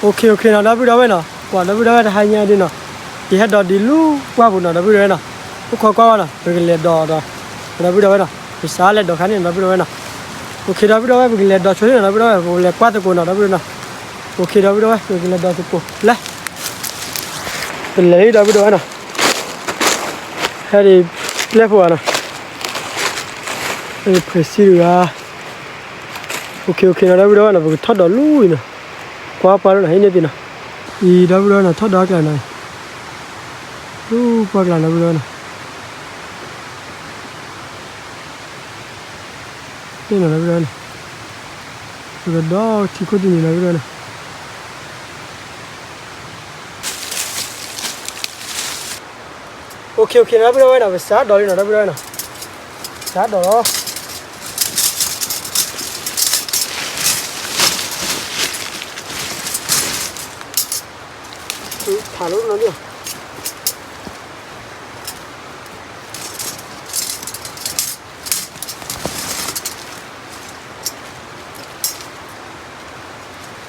အိၣ်ခ့ အိၣ်ခ့နီၤ ဒီပုၢ်ဒီဝဲၢ်နီၤ, ပှၤဒီပုၢ်ဒီဝဲၢ်တဟါညါဒ်နီၤ, ယဟဲဒိးဒံးလူပှၢ်ပူၤနီၤ ဒီပုၢ်ဒီဝဲၢ်နီၤ, အိၣ်ခိးကွၢ်ဝဲနီၤ ပကလဲၤဒိးဒီး ဒီပုၢ်ဒီဝဲၢ်နီၤ, ပစးလဲၤဒိးခါန့ၣ်နီၤ ဒီပုၢ်ဒီဝဲၢ်နီၤ, အိၣ်ခ့ ဒီပုၢ်ဒီဝဲၢ် ပကလဲၤဒိးဆိန့ၣ်နီၤ ဒီပုၢ်ဒီဝဲၢ် ပကလဲၤကွၢ်သကိးနီၤ ဒီပုၢ်ဒီဝဲၢ်နီၤ, အိၣ်ခ့ ဒီပုၢ်ဒီဝဲၢ် ပကလဲၤဒိးသကိး လဲၤ ပလဲၤလံ ဒီပုၢ်ဒီဝဲၢ်နီၤ, ဟဲဒ်ပျဲၢ်ဖိဧါနီၤ, ဖဲစံတဂၤ အိၣ်ခ့ အိၣ်ခ့နီၤ ဒီပုၢ်ဒီဝဲၢ်နီၤ ပကထီၣ်ဒိးလူအံၤနီၤ, ကွၢ်ပှၢ်လၢနီၤ ဟံးန့ၢ်သ့နီၤ, အံၤ ဒီပုၢ်ဒီဝဲၢ်နီၤ ထီၣ်ဒိးအကျါနီၤ, လူပှၢ်ကျါ ဒီပုၢ်ဒီဝဲၢ်နီၤ, သ့နီၤ ဒီပုၢ်ဒီဝဲၢ်နီၤ, ပကဒိးထံခိၣ်တနံၤနီၤ ဒီပုၢ်ဒီဝဲၢ်နီၤ. အိၣ်ခ့ အိၣ်ခ့နီၤ ဒီပုၢ်ဒီဝဲၢ်နီၤ, ပစးဒိးလံနီၤ ဒီပုၢ်ဒီဝဲၢ်နီၤ, စးဒိးလီၤ, ဖ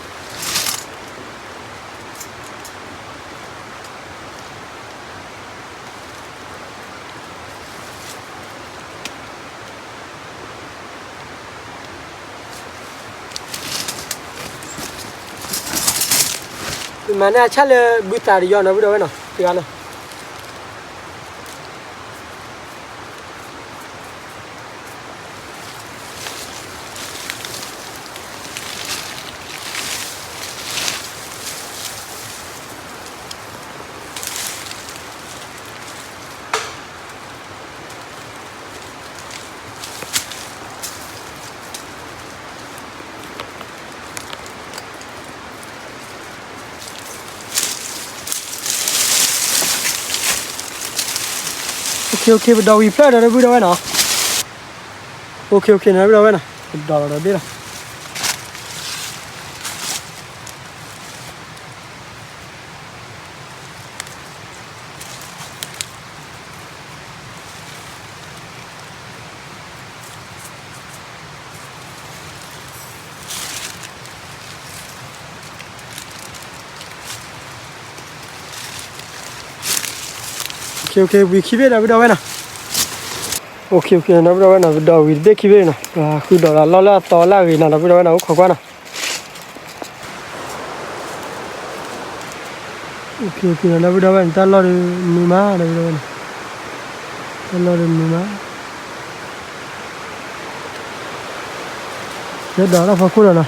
းလိနီၤ မၤန့ၢ်အဆၣ်လၢဘုသးတယီနီၤ ဒီပုၢ်ဒီဝဲၢ်နီၤ တဂၤနီၤ. အိၣ်ခ့ အိၣ်ခ့ ပဒိးဝံၤဖျၢၣ်ဒီး ဒီပုၢ်ဒီဝဲၢ်နီၤ. အိၣ်ခ့ အိၣ်ခ့ နီၤ ဒီပုၢ်ဒီဝဲၢ်နီၤ ပဒိးလီၤဒီးဘ့ၣ်လီၤ. အိၣ်ခ့ အိၣ်ခ့ ဝံၤခံဘ့ၣ်ဒီပုၢ်ဒီဝဲၢ်နီၤ. အိၣ်ခ့ အိၣ်ခ့ ဒီပုၢ်ဒီဝဲၢ်နီၤ ပဒိးဝံၤတဘ့ၣ်ခံဘ့ၣ်နီၤ ပဃုဒိးလီၤလၢအသီလၢအဂ့ၤနီၤ ဒီပုၢ်ဒီဝဲၢ်နီၤ အိၣ်ခိးကွၢ်နီၤ. အိၣ်ခ့ အိၣ်ခ့ ဒီပုၢ်ဒီဝဲၢ်နီၤ တၢ်လီၢ်ဒီးမုာ်မး ဒီပုၢ်ဒီဝဲၢ်နီၤ တၢ်လီၢ်ဒီးမုာ်မး ယဲဒိးတၢ်ဖီခိၣ်လီၤနီၤ.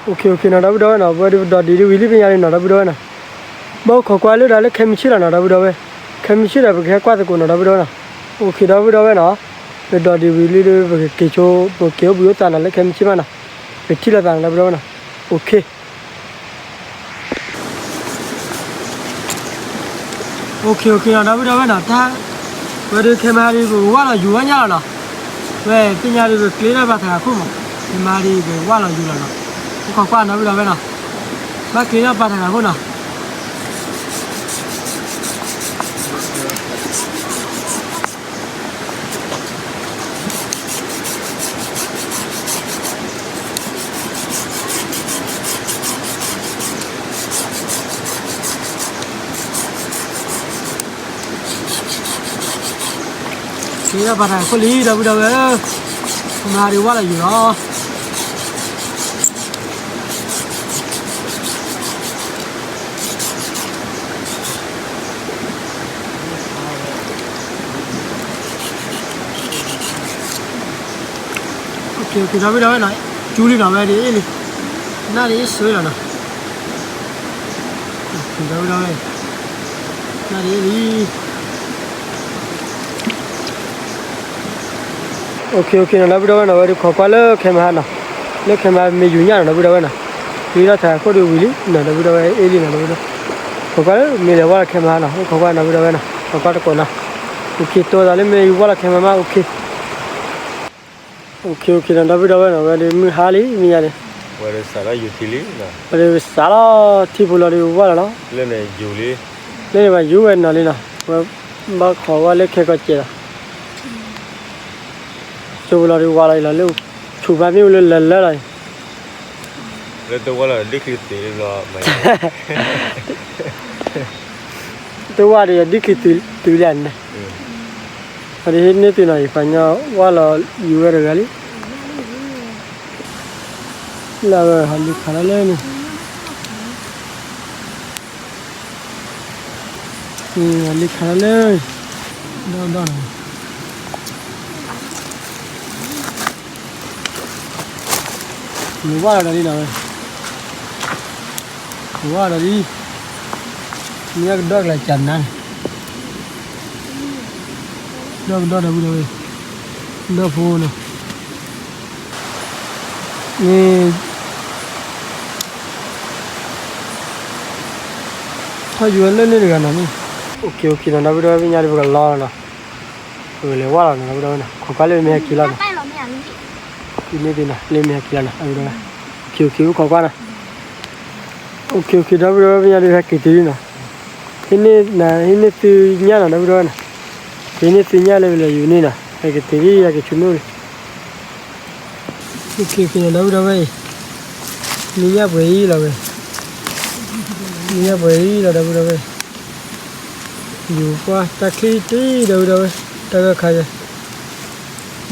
အိၣ်ခ့ အိၣ်ခ့နီၤ ဒီပုၢ်ဒီဝဲၢ်နီၤ, ပဝဲဒုးပဒိးဒံးဒ်ဝံၤလံ ပညါလံနီၤ ဒီပုၢ်ဒီဝဲၢ်နီၤ, ဘၣ်အိၣ်ခိးကွၢ်လၢဒၣ်လၢခဲမုၢ်ဆ့ၣ်လီၤနီၤ ဒီပုၢ်ဒီဝဲၢ်, ခဲမုၢ်ဆ့ၣ်ဒီး ပကဟဲကွၢ်သကိးနီၤ ဒီပုၢ်ဒီဝဲၢ်နီၤ, အိၣ်ခ့ ဒီပုၢ်ဒီဝဲၢ်နီၤ, ပဒိးဒံးဝံၤလံဒီး ပကက့ၤဆိ ပကက့ၤအိၣ်ဘှံးအိၣ်သါနီၤ လၢခဲမုၢ်ဆ့ၣ်မးနီၤ, ပထံၣ်လိာ်သးနီၤ ဒီပုၢ်ဒီဝဲၢ်နီၤ, အိၣ်ခ့ အိၣ်ခ့ အိၣ်ခ့နီၤ ဒီပုၢ်ဒီဝဲၢ်နီၤ, တၢ် ဝဲဒုးခဲမဟါဒုး ပကဝၢ်လီၤယူၤဝဲညါလီၤနီၤ, ဝဲသ့ၣ်ညါဒုး ပကျ့ထီၣ်ပာ်တဂၤခိၣ်မး, ခဲမဟါဒုး ပကဝၢ်လီၤယူၤလီၤနီၤ, အိၣ်ခိးကွၢ်နီၤ ဒီပုၢ်ဒီဝဲၢ်နီၤ, ဘၣ်ကျ့ထီၣ်ပာ်တဂၤခိၣ်နီၤ. က့ၤဒီးပာ်တၢ်ခိၣ်လံ ဒီပုၢ်ဒီဝဲၢ်, မၤဒံးဝၢ်လီၤယိာ်လီၤ. ဒီပုၢ်ဒီဝဲၢ်နီၤ, ကၠူလံနီၤ ဝဲဒ်အံၤလံ, နၣ်ဒ်အံၤစှၤလီၤနီၤ, ဒီပုၢ်ဒီဝဲၢ်, နၣ်ဒ်အံၤလံ. အိၣ်ခ့ အိၣ်ခ့နီၤ ဒီပုၢ်ဒီဝဲၢ်နီၤ, ဝဲဒုးခိးကွၢ်လၢခဲမဟါနီၤ, လၢခဲမဟါမ့ၢ်ယူၤညၣ်နီၤ ဒီပုၢ်ဒီဝဲၢ်နီၤ, ဝံၤဒီးတၢ်ခိၣ်ဒုးဝံၤလံနီၤ ဒီပုၢ်ဒီဝဲၢ် အ့ၣ်လံနီၤ ဒီပုၢ်ဒီဝဲၢ်, ခိးကွၢ်လၢမ့ၢ်လဲၤဝၢ်လီၤခဲမဟါနီၤ, အိၣ်ခိးကွၢ်နီၤ ဒီပုၢ်ဒီဝဲၢ်နီၤ, ခိးကွၢ်တကိးနီၤ, အိၣ်ခ့ တိသးလၢမ့ၢ်ဝၢ်လီၤခဲမဟါမး အိၣ်ခ့ အိၣ်ခ့ အိၣ်ခ့နီၤ ဒီပုၢ်ဒီဝဲၢ်နီၤ, ဝဲဒုးမုၢ်ဟါလံ မ့ၢ်ယါန့ၣ်, ဝဲဒုးစးထီၣ်ယူၤထံလံ, ဝဲဒုးစးလီၤထံဖိလီၤဒုးဝၢ်လီၤလီၤ, လၢန့ၣ်ယူၤလံ, လၢန့ၣ်ဘၣ်ယူၤဝဲနီၤလံနီၤ, ဝဲဘၣ်ခိးဝဲလၢခဲကီၢ်စဲးလီၤ, ကၠိဖိလီၤဒုးဝၢ်လီၤအံၤလီၤ လၢဆူၣ်ဖးမ့ၣ်အူလၢလၢလၢလီၤအံၤ လၢတဝၢ်လီၤဒ်ချံသုးလီၤ, တဝၢ်ဒီးဒ်ချံသုးလံန့ၣ်, အဒုးဟ့ၣ်န့ၢ်သုနီၤ ယပှၤကညီဝၢ်လီၤယူၤဝဲတဂၤလံ, လၢဝဲဟးလံခးလီၤလၢန့ၣ် လံခးလၢ, ဒီဒီနီၤ, နဝၢ်ဒီးလံနီၤဝဲ, နဝၢ်ဒီးလံ, မ့ၢ်ကဒီကလၢကနၤန့ၣ်, ဒီကဒီဒီပုၢ်ဒီဝဲၢ်, ဒီဖိနီၤ မ့ၢ် ထီၣ်ယူၤဝဲလၢန့ၣ်တဂၤနီၤမ့ၢ်, အိၣ်ခ့ အိၣ်ခ့နီၤ ဒီပုၢ်ဒီဝဲၢ် ပညါဒုးပကလီလီၤနီၤ, ပကလဲၤဝဲလီၤနီၤ ဒီပုၢ်ဒီဝဲၢ်နီၤ, ခိးကွၢ်လၢမ့ၢ်ဟဲက့ၤလီၤနီၤ, အံၤန့ၣ်သ့ၣ်နီၤ လၢမ့ၢ်ဟဲက့ၤလီၤနီၤ ဒီပုၢ်ဒီဝဲၢ်, အိၣ်ခ့ အိၣ်ခ့ ခိးကွၢ်နီၤ, အိၣ်ခ့ အိၣ်ခ့ ဒီပုၢ်ဒီဝဲၢ် ပညါဒုးဟဲက့ၤတုၤလံနီၤ, ဟ့ၣ်န့ၢ် ဟ့ၣ်န့ၢ်သုညၣ်နီၤ ဒီပုၢ်ဒီဝဲၢ်နီၤ, ဟ့ၣ်န့ၢ်သုညၣ်လၢပလဲၤယူၤန့ၣ်နီၤ ဟဲက့ၤတုၤလံ ဟဲက့ၤဆူၣ်မ့ၣ်အူလံ အိၣ်ခ့ အိၣ်ခ့နီၤ ဒီပုၢ်ဒီဝဲၢ်အံၤ, မ့ၢ်ညၣ်ပှဲၤအံၤလီၤဝဲ, မ့ၢ်ညၣ်ပှဲၤအံၤလီၤ ဒီပုၢ်ဒီဝဲၢ်, ယူၤကွၢ်တၢ်ချံတံၢ် ဒီပုၢ်ဒီဝဲၢ်, တၢ်ဂၢၢ်ခါယၤ, ဒ်တ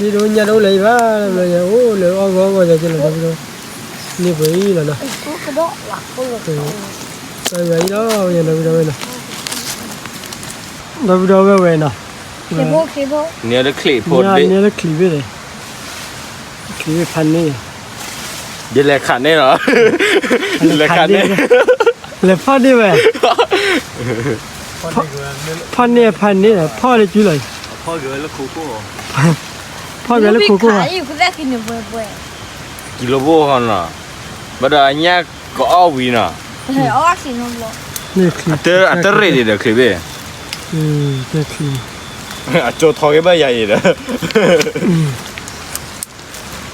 အိၣ်ညၣ်တအိၣ်လၢၤအံၤဘၣ် ဘျီယၤ အိၣ်လၢအီၣ်ဂီၢ်အီၣ်ဂီၢ်ယၤက့လီၤ ဒီပုၢ်ဒီဝဲၢ်, မ့ၢ်ပှဲၤအံၤလီၤနီၤ, တၢ်ဂၢၢ်အံၤလီၤ ဒီပုၢ်ဒီဝဲၢ်နီၤ, ဒီပုၢ်ဒီဝဲၢ်ဝဲနီၤ, န့ၣ်လၢချံးဖိ န့ၣ်လၢချံးဘ့ၣ်န့ၣ်, ချံးဘ့ၣ်ဖးန့ၢ်, ယလဲၤခးန့ၢ်လီၤ, လဲၤခးန့ၢ်, လဲၤဖီၣ်န့ၢ်ဝဲ, ဖီၣ်န့ၢ်ဖးန့ၢ် ဖီၣ်လၢကုလီၤ, ဖီၣ်က့ၤလၢခိခိၣ်, ကံလိဘိၣ်ဃီနီၤ, ဘၣ်ဒီးအညၣ်ကအီၣ်ဝံၤနီၤ, အတရ့ၣ်ဒံးဒီးချံးဘ့ၣ်, အကၠိထီၣ်က့ၤဘၣ်ယၤအံၤ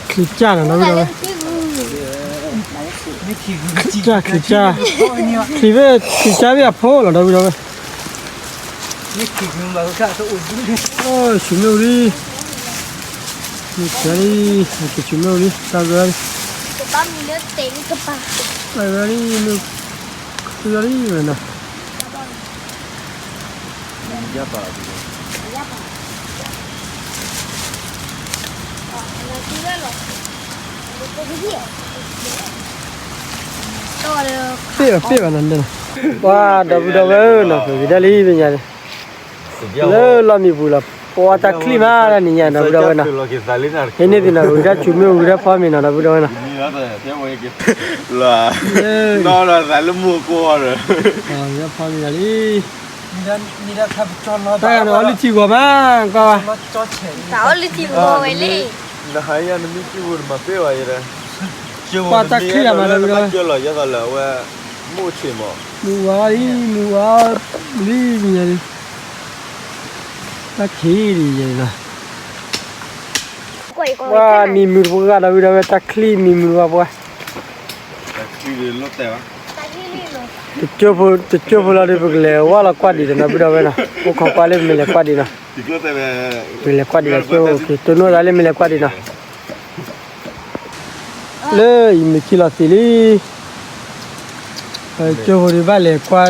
ဒီး ချံးကၢ်နီၤ ဒီပုၢ်ဒီဝဲၢ်, ချံးကၢ် ချံးကၢ်, ချံးဘ့ၣ် ချံးကၢ်ဘ့ၣ်အဖိလီၤ ဒီပုၢ်ဒီဝဲၢ်, ဆူၣ်မ့ၣ်အူလံ, ဆူၣ်မ့ၣ်အူလံ, တၢ်ဂၢၢ်လံ, တၢ်ဂၢၢ်လံ, မ့ၢ်လံဝဲနီၤ ပ့ၢ်ဘၣ်ပ့ၢ်ဘၣ်နီၤ, ပှၤဒီပုၢ်ဒီဝဲၢ်နီၤ ပဂ့ၤဒၣ်လံ ပညါန့ၣ်, လၢလီၢ်မံပူၤလီၤ, ပှၤတၢ်ချံၣ်မးတၢ်နံၤညါ ဒီပုၢ်ဒီဝဲၢ်နီၤ, ဟဲန့ၢ်သုနီၤ ပဂံၢ်တၢ်စူၤမ့ၢ်ဂံၢ်တၢ်ဖီမ့ၢ်နီၤ ဒီပုၢ်ဒီဝဲၢ်နီၤ, ဂံၢ်တၢ်ဖီမ့ၢ်နီၤလံ, တၢ်ဂၤန့ၣ်အီလုၢ်ထံဂီၤမး ကွၢ်ဝဲ, တၢ်အီလုၢ်ထံဂီၤဝဲလံ, ကွၢ်တၢ်ချံၣ်အမး ဒီပုၢ်ဒီဝဲၢ်, မုၢ်ဝါလံ မုၢ်ဝါလံ မုၢ်ဝါလံ တၢ်ခံးဒ်ယဲၢ်လီၤ, ပှၤမံၤမုာ်တပှၢ် ဒီပုၢ်ဒီဝဲၢ် တၢ်ချံၣ်မံၤမုာ်တပှၢ်ပှၢ်, တကၠိဖိလီၤဒီး ပကလဲၤဝဲလီၤကွၢ်ဒံးဒီး ဒီပုၢ်ဒီဝဲၢ်နီၤ, အိၣ်ခိးကွၢ်လၢမ့ၢ်လဲၤကွၢ်ဒံးနီၤ, ပကလဲၤကွၢ်ဒံးဒီး ကၠိအိၣ်က့ၤ တိၢ်နီၣ်သးလၢမ့ၢ်လဲၤကွၢ်ဒံးနီၤ လၢအံၤမ့ၢ်ခံလီၤသံးလံ, ကၠိဖိဒီးဘၣ်လဲၤကွၢ်,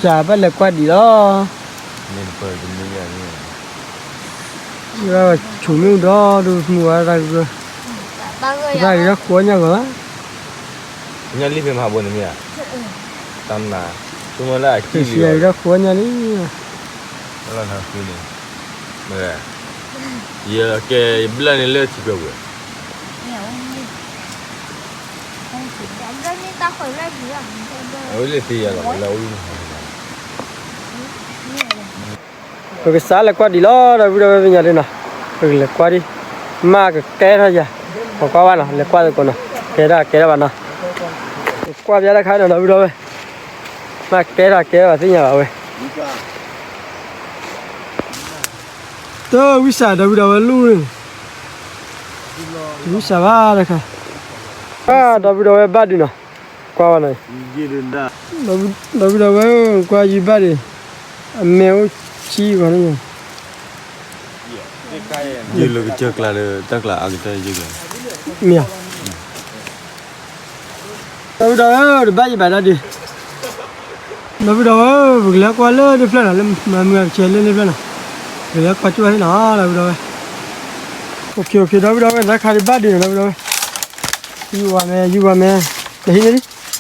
ကဘၣ်လဲၤကွၢ်ဒံးလီၤ, ဆူၣ်မ့ၣ်အူဒီးဒိၣ်မုၢ်ဝါတၢ်က, ဘၣ်ဂ့ၤဒီးဃိညါဂီၤဘၣ်, ညါလံဖဲမဟးဘိန့ၣ်မ့ၢ်ဧါ, တၢ်မနၤ, ဆိကမိၣ်လၢအကံၣ်လံ, ဒီးဃိညါလံ လီၤနၤဃုန့ၣ်, ယကဲယဘျၢၣ်န့ၣ်လၢထံပှဲၤဝဲ, အဝဲလၢသ့ယၤလီၤ လၢအအိၣ်, ပကစးလဲၤကွၢ်ဒံးလီၤ ဒီပုၢ်ဒီဝဲၢ် သ့ၣ်ညါဒ်နီၤ, ပကလဲၤကွၢ်ဒံး, မ့ၢ်ကကဲထီၣ်ယၤ, ပကွၢ်ဘၣ်နီၤ လဲၤကွၢ်သကိးနီၤ, ကဲဒၣ်ကဲဒၣ်ဘၣ်နီၤ, ပကွၢ်ပျါတၢ်ခါနီၤ ဒီပုၢ်ဒီဝဲၢ်, မ့ၢ်ကဲထီၣ်ကဲဒၣ်ဘၣ်သ့ၣ်ညါဘၣ်ဝဲ တဝံစၢ် ဒီပုၢ်ဒီဝဲၢ် လူၢ်န့ၣ်, ဝံစၢ်ဘၣ်တခါ, ဒီပုၢ်ဒီဝဲၢ် ဘၣ်ဒုးနီၤ, ကွၢ်ဝဲနီၤ, ဒီပုၢ်ဒီဝဲၢ် ကွၢ်ယုၢ်ဘၣ်ဒုး, အမဲာ်အိၣ်ဆံဂီၤန့ၣ်, ယုၢ်လၢကစၢၢ်ကျါဒီး တၢ်ကျါအါကတၢၢ်ယုၢ်ကျါ, မ့ၢ်ဧါ ဒီပုၢ်ဒီဝဲၢ် တဘၣ်ယဘၣ်ဒၣ်ဒုး, ဒီပုၢ်ဒီဝဲၢ် ပကလဲၤကွၢ်လၢန့ၣ်ဖျၢၣ်နီၤ, လၢမၤမုာ်ကဆဲးလၢန့ၣ်ဖျၢၣ်နီၤ, ပကလဲၤကွၢ်ကၠိၣ်ဟဲနီၤ ဒီပုၢ်ဒီဝဲၢ်, အိၣ်ခ့ အိၣ်ခ့ ဒီပုၢ်ဒီဝဲၢ် တၢ်ခါဒံးဘၣ်ဒုးနီၤ ဒီပုၢ်ဒီဝဲၢ်, ယုၢ်ဝဲမ့ၢ် ယုၢ်ဝဲမ့ၢ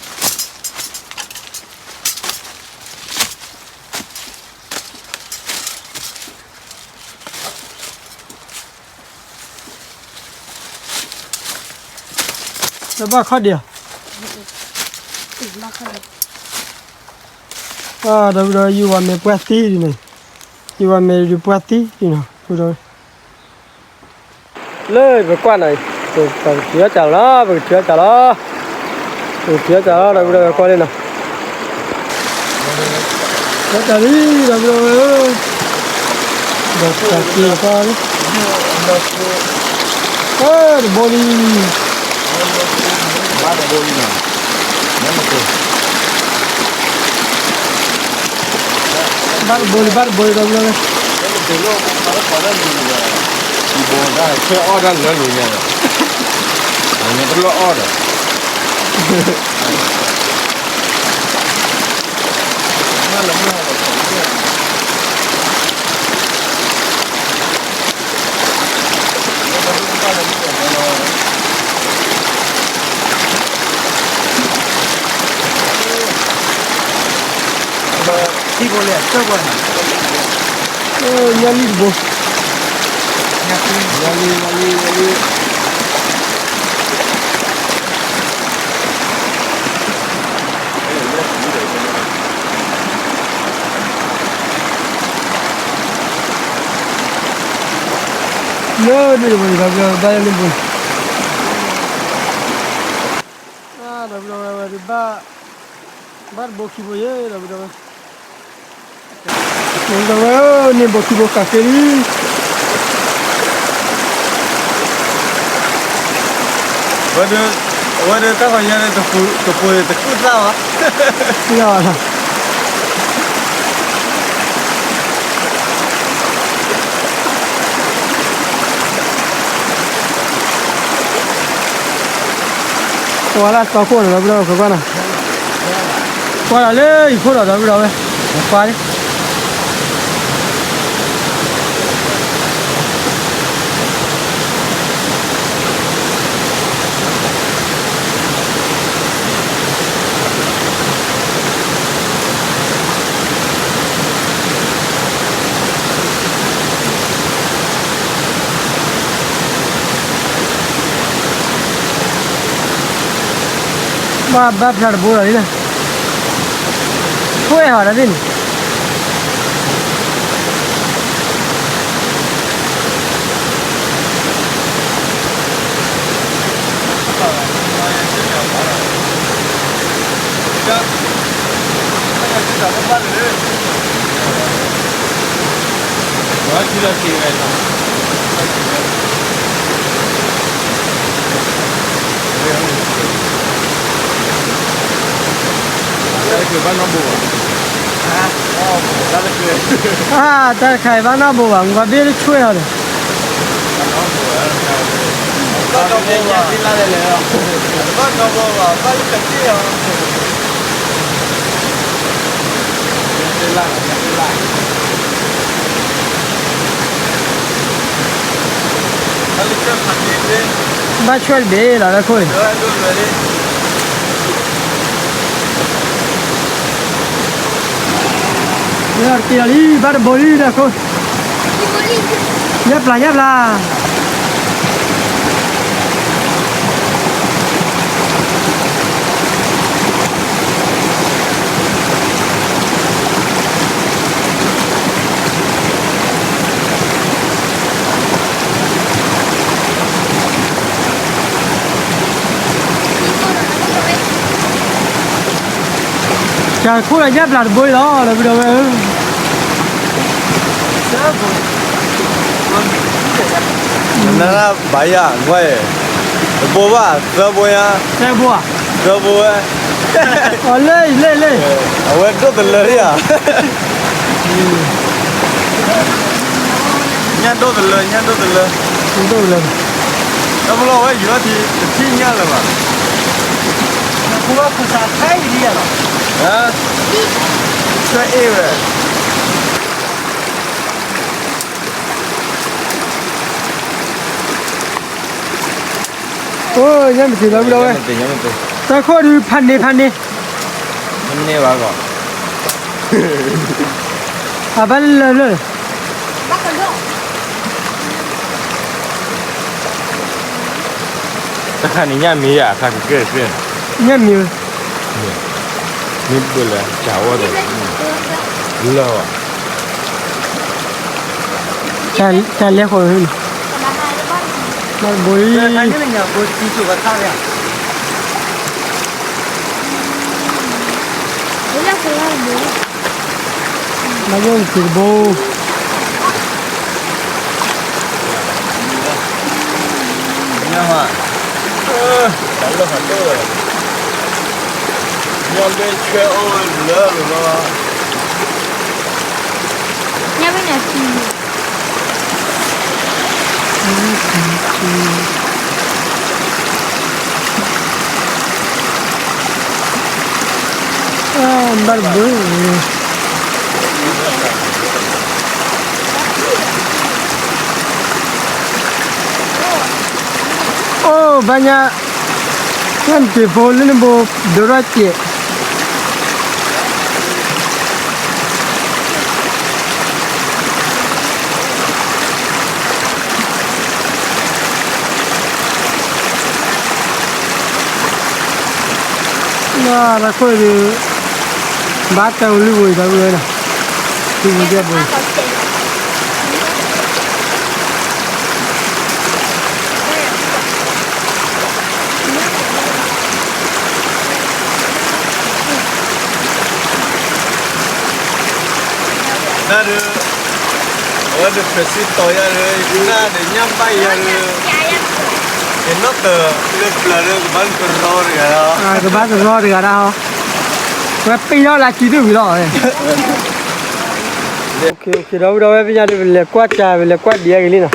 ်, နဟံးန့ၢ်လံ တဘၣ်ခီၣ်ဒံးဧါ, ဒီပုၢ်ဒီဝဲၢ် ယုၢ်ဝဲမ့ၢ်ပှၢ်သံဒ်န့ၣ်, ယုၢ်ဝဲမ့ၢ်ဒုးပှၢ်သံဒ်နီၤ ဒီပုၢ်ဒီဝဲၢ်, လၢပကွၢ်နီၤ, ပကထံၣ်အီၣ်စၢ်လီၤ, ပကထံၣ်အီၣ်စၢ်လီၤ, ပကထံၣ်အီၣ်စၢ်လီၤ ဒီပုၢ်ဒီဝဲၢ် ကွၢ်လံနီၤ ဒီးတၢ်လံ ဒီပုၢ်ဒီဝဲၢ်ဧၢ, ဒီးတၢ်က့ၤကွၢ်လံ, အၢ တဘိလံ, ဘၣ်တဘိလံနီၤ, ဘၣ်တဘိလံ ဘၣ်တဘိလံ ဒီပုၢ်ဒီဝဲၢ်, ဘိဒၣ်ဆဲအီၣ်ဒၣ်လၢလိၤညါ, ညါတလီၢ်အီၣ်ဒီး ထံဖိလဲၣ် ကၢၢ်ပှၤန့ၣ်, ညၣ်လံၣ်တဘိ, ညၣ်လံၣ် ညၣ်လံၣ် ညၣ်လံၣ်, လၢန့ၣ်တဘိန့ၣ် ဒီပုၢ်ဒီဝဲၢ် ဘၣ်လၢန့ၣ်ဘိ, ဒီပုၢ်ဒီဝဲၢ် ဝဲဒၣ်ဘၣ်, ဘၣ်တဘိခံဘိယဲ ဒီပုၢ်ဒီဝဲၢ်, ဒီပုၢ်ဒီဝဲၢ် န့ၣ်ဘိခံဘိကးက့ၤလံ, အဝဲဒၣ် အဝဲဒၣ်တၢ်ခီယါန့ၣ် တပူၤတကူၣ်သၣ်ဘၣ်, သၣ်ဘၣ်လီၤ ပှၤလၢအသီခိၣ်န့ၣ် ဒီပုၢ်ဒီဝဲၢ် ကွၢ်နီၤ, ကွၢ်ဒီးလၢယခိၣ်ဒီး ဒီပုၢ်ဒီဝဲၢ် ကွၢ်လံ ဒီပုၢ်ဒီဝဲၢ် ဒီပုၢ်ဒီဝဲၢ် ဒီပုၢ်ဒီဝဲၢ်, ပှၤဘၣ်ဖျါတဘိလီၤလံ, ထွဲဟီၤတၢ်သ့ၣ်န့ၣ် တၢ်တခါအံၤဘၣ်နီၢ်ဘိဘၣ်, မ့ၢ်ဘၣ်ဘ့ၣ်တဆွဲအီၤဒီး, ဘၣ်နီၢ်ဘိဘၣ်, ဘၣ်နီၢ်ဘိဘၣ်, ဘၣ်လၢကသ့ၣ်အီၤ ဘၣ်ဆွဲတဘ့ၣ်လီၤလၢခိၣ်အံၤ, လၢတက့ၤလီၤလံ ဘၣ်တဘိလံလၢခိၣ်, ညၣ်ပျၢ်ညၣ်ပျၢ် တၢ်ခိၣ်လၢညၣ်ပျၢ်တဘိအံၤလီၤ ဒီပုၢ်ဒီဝဲၢ်ဧၢ, နဘၣ်ယၤကွၢ်အံၤ, တဘိဘၣ် သၢဘိညါ, သၢဘိဧါ, သၢဘိဝဲ, အီၤလၢလၢလၢ, အဝဲဒိၣ်တလၢဒံးဧါ, ညၣ်ဒိၣ်တလၢ ညၣ်ဒိၣ်တလၢ, ဒိၣ်တလၢ, တၢ်ဖိလီၤဝဲယူၤထီၣ်ထံ တထံၣ်ညၣ်လၢၤဘၣ်, ဖိဘၣ်ခိၣ်သးခဲအံၤဒံးဧါလီၤ, ဟါ, ဆွဲအ့ၣ်ဝဲ အိၣ် ညၣ်မ့ၢ်တ့ၢ်လီၤဝံၤဒီးဝဲ, တၢ်ခိၣ်ဒုးဖးန့ၢ်ဖးန့ၢ်, မ့ၢ်န့ၢ်ဘၣ်ဂီၤ, အဘၣ်လၢလၢ, တခါန့ၣ်ညၣ်မ့ၢ်ယၤ အခါကကဲၣ်ကဲၣ်, ညၣ်မ့ၢ်ဝဲ, မ့ၢ်ဘၣ်လၢ ကၢ်ဝဲဒီး, လၢာ်, တၢ်လဲၤဃီၤန့ၣ်, ဘၣ်တဘိအံၤ, ဘၣ်ယိၣ်တဘိ, ညၣ်မး, တၢ်လၢာ်ဖးဒိၣ်, ညၣ်ဘ့ၣ်ဆွဲအိၣ်လၢလီၤလီၤ, ညၣ်ဘ့ၣ်န့ၣ် ဘၣ်တဘိ, အိၣ်ဘၣ်ညါ, ညၣ်တ့ၢ်ဖိလၢနဘိ ဒိၣ်ထီၣ်စဲး လၢတၢ်ခိၣ်ဒီး ဘၣ်တၢ်အိၣ်လုၢ်ဝဲအံၤ ဒီပုၢ်ဝဲၢ်နီၤ, လုၢ်ဝဲဒၣ်ဘိအံၤ တၢ်ဒီး အဝဲဒီး ဖဲးစံတီၤယၤဒီး ယနၢ်ဒီးညၣ်ဘၣ်ယၤဒီး ယနီၢ်တၢၤလၢပျၢၤဒီး ကဘၣ်တရီတဂၤဒီး ကဘၣ်တရီတဂၤဒၣ်ဟီ, ဝဲပ့ၤထီၣ်လၢခံဒုၣ်ဝံၤလီၤ, ဒီပုၢ်ဒီဝဲၢ် ပညါဒီး ပလဲၤကွၢ်ကၢ် ပလဲၤကွၢ်ဒံးအဂ့ၢ်လံနီၤ,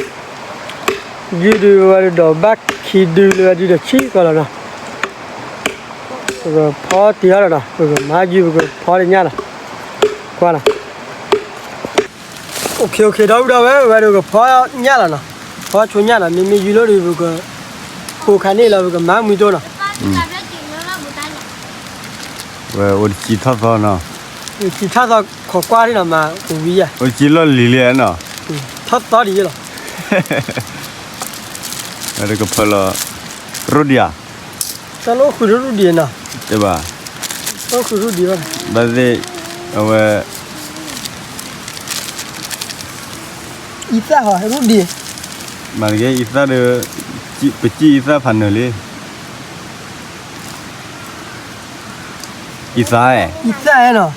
ယုၢ်ဒုးဝဲဒီး ဘၣ်ခံဒုလၢဝဲဒုးဒီးဆံးကီးလီၤနီၤ, ပကဖီတ့ၢ်အီၤလီၤနီၤ, ပကမၤယုၢ် ပကဖီတ့ၢ်ညၣ်လီၤ, ကွၢ်နီၤ. အိၣ်ခ့ အိၣ်ခ့ ဒီပုၢ်ဒီဝဲၢ် ဝဲဒုးကဖီညၣ်လီၤနီၤ, ဖီဆိညၣ်လီၤ, မ့မ့ၢ်ယုၢ်လီၤဒီး ပက ပိာ်ခါန့ၣ်လီၤ ပကမၤမုာ်တိၢ်နီၤ, ဝဲအိၣ်တစံးထီၣ်သီနီၤ, အိၣ်တစံးထီၣ်သီ ခိးကွၢ်ထံနီၤ မၤအိၣ်ဝံၤယၤ, အိၣ်တစံးလီၢ်လံၤလံနီၤ, ထီၣ်သီဒံးလီၤ, ဝဲဒုးကဖီလီၤ ရိဒံးဧါ, တၢ်လၢအိၣ်ဃုာ်တရူၢ်ဒံးနီၤ တဲဘၣ်, ဘၣ်သ့ၣ်, အဝဲ, အံသၣ်ဟီ ရူၣ်ဒံး, မ့ၢ်တက့ၢ် အံသၣ်ဒီး, ပစံၣ်အံသၣ်ဖးနၢၤလံ, အံသၣ်,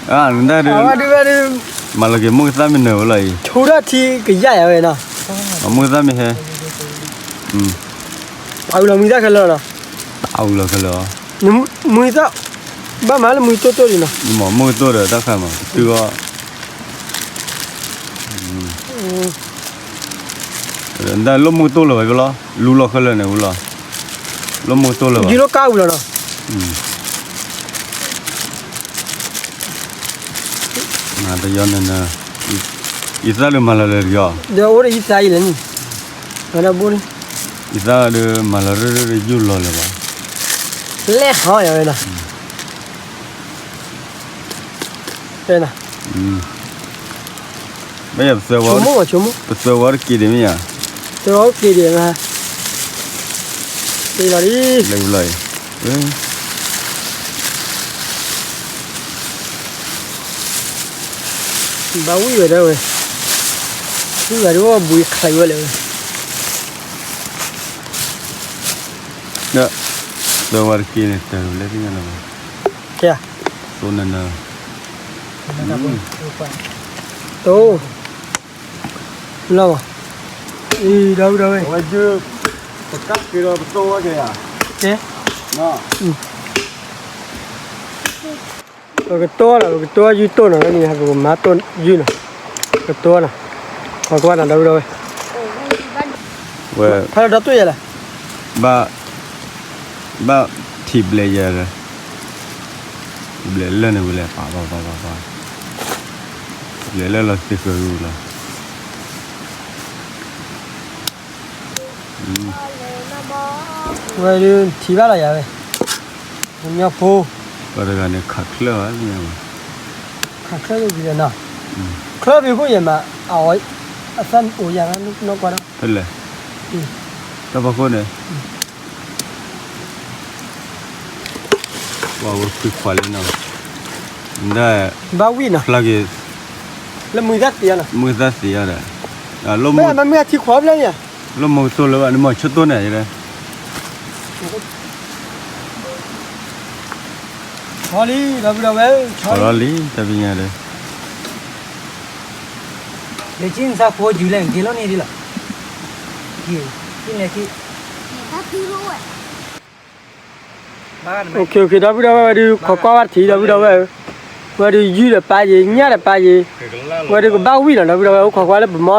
အံသၣ်နီၤ, အဝဲဒၣ်ဒုး, မၤလီၤက့ၤမုၢ်သၣ်မ့ၢ်နၢၤဝဲလီၤအံၤ, ဆိထီၣ်ထံကယၣ်ယၤဝဲနီၤ, မုၢ်သၣ်မ့ၢ်ဟဲ, ပာ်အုးလီၤမုၢ်သၣ်ခဲလၢာ်နီၤ, ပာ်အုးလီၤခဲလၢာ်, မုၢ်သၣ်, ဘၣ်မၤလၢမုၢ်တိၢ်တိၢ်ဒံးနီၤ, မုၢ်တိၢ်ဒီးတၢ်ခါမး တုၤအီၤ ဒ်လိၣ်မုၢ်ကတိၢ်လၢၤဝဲလီၤ, လူလီၤခဲလၢာ်န့ၣ်ဝဲလီၤ, လိၣ်မုၢ်ကတိၢ်လၢၤဘၣ်, ယလီၤကါဝံၤလီၤနီၤ, မၤတယီနၤနၤ, ယသၣ်ဒုးမၤလီၤလၢာ်တယီ, ဒီးအိၣ်ဒီးယသၣ်အံၤလဲၣ်န့ၣ်, ဘိန့ၣ်, ယသၣ်ဒုးမၤလီၤရၢၢ်ရၢၢ်ဒုးယူၢ်လီၤလၢၤဘၣ်, လဲၣ်ဟီယၤဝဲနီၤ တဲနၤ, မ့ၢ်ယၤပသၢဝီ, ပသၢဝီတက့ၤဒံးမ့ၢ်ယၤ, သၢဝီတက့ၤဒံး, လီၤဒ်, လၢလီၤအံၤ, ဘၣ်ဝံၣ်ဝဲဒၣ်ဝဲ, ဝံၣ်ဝဲဒၣ်ဘှံးချံးဝဲလဲၣ်ဝဲ, သၢဝီတက့ၤန့ၣ် တၢ်လဲၣ်သ့ၣ်ညါလီၤ, သိနနၢ, တိၢ်, လီၤဘၣ်, အံၤ ဒီပုၢ်ဒီဝဲၢ်, ပကဃ့ဒီးပတိၢ်ဝဲက့ၤဧါ, ပကတိၢ်နီၤ ပကတိၢ်ယုၢ်တိၢ်နီၤ လၢန့ၣ်ပကမၤတိၢ်ယုၢ်နီၤ, ပကတိၢ်နီၤ, ခိးကွၢ်နီၤ ဒီပုၢ်ဒီဝဲၢ်, ဝဲ, ဖဲလီၤဒီတိၢ်ယဲလဲၣ်, ဘၣ်, ဘၣ်ထံၣ်ဘျဲးယဲလဲၣ်, ဘျဲးလၢန့ၣ်ဝံၤလဲၣ် ပှၤပှၤပှၤပှၤ, ဘျဲးလၢလီၤသ့ဃၢၤဝံၤလီၤ ဝဲဒုးထံၣ်ဘၣ်လီၤယၤဝဲ, ညီဖိ, ပှၤတဂၤန့ၣ်ခးချၢၣ်ဘၣ်, ခးချၢၣ်ဝံၤလီၤနီၤ, ချၢၣ်ဖဲခိၣ်ယဲမး, အသၣ်အိၣ်ယၤနီၢ်ကီၢ်ဒီး, ဖဲလဲၣ်, တၢ်ဖီခိၣ်န့ၣ် ပှၤဝဲခွံခွါလၢနီၤ, ဒၣ်, ဘၣ်ဝံၣ်နီၤ, ဖျါက့ၤ, လၢမုၢ်သၣ်သ့ၣ်အီၤနီၤ, မုၢ်သၣ်သ့ၣ်အီၤဒီး, မ့ၢ်မ့ၢ်ထံခွါဖျၢၣ်မ့ၢ်ဧါ, လၢမုၢ်ကတိၢ်လၢၤဘၣ် နမ့ၢ်ဆိတိၢ်န့ၣ်, ဆီလံ ဒီပုၢ်ဒီဝဲၢ်, ဆီလံ တၢ်ပညါဒီး, လဲၤကံၣ်နသးဖိယုၢ်လဲၣ် က့ၤလီၤန့ၣ်ဒ်လီၤ, က့ၤ, က့ၤလဲၤက့ၤ OK OK ဒီပုၢ်ဒီဝဲၢ် ဝဲဒုးခိးကွၢ်ဘၣ်ထံး ဒီပုၢ်ဒီဝဲၢ်, ဝဲဒုးယုၢ်ဒီးပၢ်ယ့ၤ ညၣ်ဒီးပၢ်ယ့ၤ, ဝဲဒုးကဘၣ်ဝံၣ်နီၤ ဒီပုၢ်ဒီဝဲၢ် အိၣ်ခိးကွၢ်လၢပမီနီၤ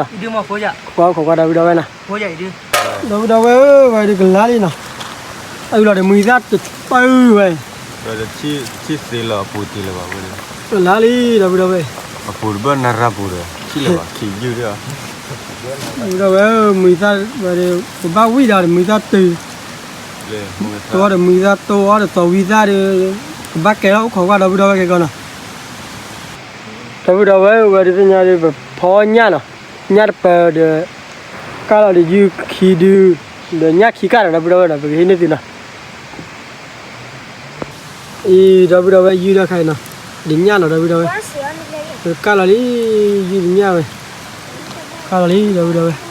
ဒီပုၢ်ဒီဝဲၢ်နီၤ, ခိးကွၢ်ခိးကွၢ်ဒီပုၢ်ဒီဝဲၢ်နီၤ, ဒီပုၢ်ဒီဝဲၢ်ဧၢ ဝဲဒုးကလါလံနီၤ, အအုၣ်လီၤဒီးမုၢ်သၣ်တပၢၢ်ဝဲ, ကလါလံ ဒီပုၢ်ဒီဝဲၢ်, အပူၤတဘၢၣ်နရၢပူၤဒီး ထံၣ်လၢၤဘၣ် ခံယုၢ်ဒီး ဒီပုၢ်ဒီဝဲၢ်ဧၢ မုၢ်သၣ်ဝဲဒုး ပဘၣ်ဝံၣ်ဒီးမုၢ်သၣ်တုၤ, တိၢ်ဒီးမုၢ်သၣ်တိၢ်အီၣ်ဒီးသီဝံသၣ်ဒီး, ကဘၣ်ကဲလီၤအိၣ်ခိးကွၢ်ဒီပုၢ်ဒီဝဲၢ်ကဲကီနီၤ, ဒီပုၢ်ဒီဝဲၢ်ဧၢ ဝဲဒုးသ့ၣ်ညါဒီး ပဖီညၣ်နီၤ, ညၣ်တပၢၢ်ဒီး, ကၢ်လီၤဒီးယုၢ်ခံဒု, ဒီးညၣ်ခံကၢ်နီၤ ဒီပုၢ်ဒီဝဲၢ်နီၤ ပကဟ့ၣ်န့ၢ်သုနီၤ အံၤ ဒီပုၢ်ဒီဝဲၢ် ယုၢ်ဒီးခါအံၤနီၤ, ဒုးညၣ်နီၤ ဒီပုၢ်ဒီဝဲၢ်, ကၢ်လီၤလံ, ယုၢ်ဒုးညၣ်ဝဲ, ကၢ်လီၤလံ ဒီပုၢ်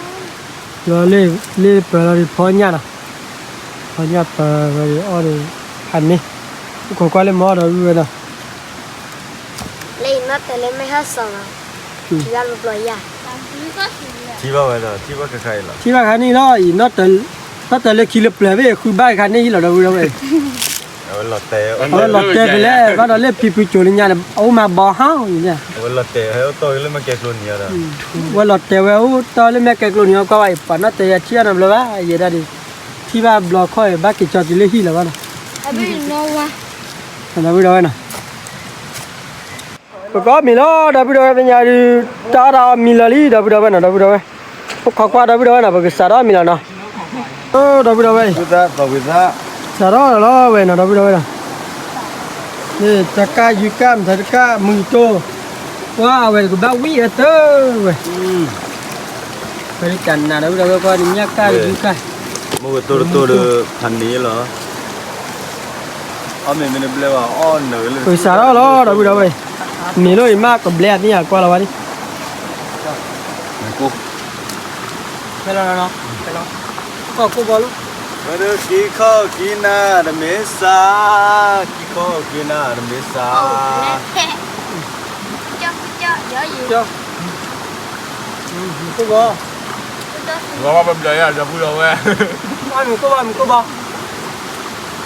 ဒီဝဲၢ်, လီၤလ့ၣ်ပၢၢ်လီၤဒီးဖီညၣ်နီၤ, ဖီညၣ်ပၢၢ်ဝဲဒီးအီၣ်ဒီး, ဖးန့ၢ်, အိၣ်ခိးကွၢ်လၢမီဒီပုၢ်ဝဲၢ်နီၤ လၢအံၤနီၣ်တၢၤလၢမ့ၢ်ဟဲစိာ်လီၤ, ထံၣ်ဘၣ်လီၤပျီယၤ, ထံၣ်ဘၣ်ဝဲဒီး ထံၣ်ဘၣ်ခါခါအံၤလီၤ, ထံၣ်ဘၣ်ခါန့ၣ်လီၤ, အံၤ နီၣ်တၢၤလၢခံလၢပျၢၤဘ့ၣ် ဃုဘၣ်ခါန့ၣ်လီၤ ဒီပုၢ်ဒီဝဲၢ်, အဝဲလီၤတဲာ်ဖဲလဲၣ် ဘၣ်ဒီးလၢဖံဖုကိၤလၢညါန့ၣ် အအိၣ်မးဘီဟါအံၤန့ၣ်, အဝဲလီၤတဲာ်ဝဲအိၣ်တီၢ်လၢမဲာ်ကဲကျိနံၤအီၤဒီး, ဝဲလီၤတဲာ်ဝဲအိၣ်တီၢ်လၢမဲာ်ကဲကျိနံၤအီၤ ကွၢ်ဝဲအံၤ ပှၤနီၣ်တၢၤယၤထံၣ်အီၤနီတဘျီဘၣ် ယဲဒၣ်ဒီး, ထံၣ်ဘၣ်ဘျီခီအံၤ ဘၣ်က့ၤကၠီတုၤလၢဟံၣ်လီၤဘၣ်နီၤ ဒီပုၢ်ဒီဝဲၢ်နီၤ, ပကအီၣ်မ့ၤလီၤ ဒီပုၢ်ဒီဝဲၢ် သ့ၣ်ညါဒုး တၢ်အီၣ်တၢ်အီမံလီၤလံ ဒီပုၢ်ဒီဝဲၢ်နီၤ ဒီပုၢ်ဒီဝဲၢ်, အိၣ်ခိးကွၢ်ဒီပုၢ်ဒီဝဲၢ်နီၤ ပကစးထီၣ်အီၣ်မံလီၤနီၤ, ဒီပုၢ်ဒီဝဲၢ်, စးထီၣ်လီၤဝဲနီၤ ဒီပုၢ်ဒီဝဲၢ်နီၤ, တၢ်ကၢ်ယုၢ်ကၢ် မတၤတကၢ် မုၢ်ကတိၤ, ကွၢ်အဝဲကဘၣ်ဝံၣ်အတၢ်ဝဲ ဝဲဒုးတၢ်နး ဒီပုၢ်ဒီဝဲၢ် ကွၢ်ဒုးညၣ်ကၢ်ယုၢ်ကၢ်, မုၢ်ကတိၤတတိၤဒီး ဖးန့ၣ်လီၤ အီၣ်မ့ၤမ့ၢ်တဘျဲဘၣ် အီၣ်နၢၤလၢ ပကစးထီၣ်လီၤ ဒီပုၢ်ဒီဝဲၢ်, မ့ၢ်လီၤအံၤမးကဘျဲအသ့ၣ်ညါကွၢ်လီၤဝဲဒၣ်, မ့ၢ်ကိၢ်, ဖဲလီၤနီၤ, ဖဲလီၤ, ကီၢ်ကိၢ်ဘီလူး, ဝဲဒၣ်က့ၤခီၣ်က့ၤနၤတမ့ၢ်စး, က့ၤခီၣ်က့ၤနၤတမ့ၢ်စး, ကၠီ, မ့ၢ်ကိၢ်ဘီ, လီၤဘၣ်ပဘျီယၤ ဒီပုၢ်ဒီဝဲၢ်, မ့ၢ်ကိၢ်ဘီ မ့ၢ်ကိၢ်ဘီ တၢ်အံၤ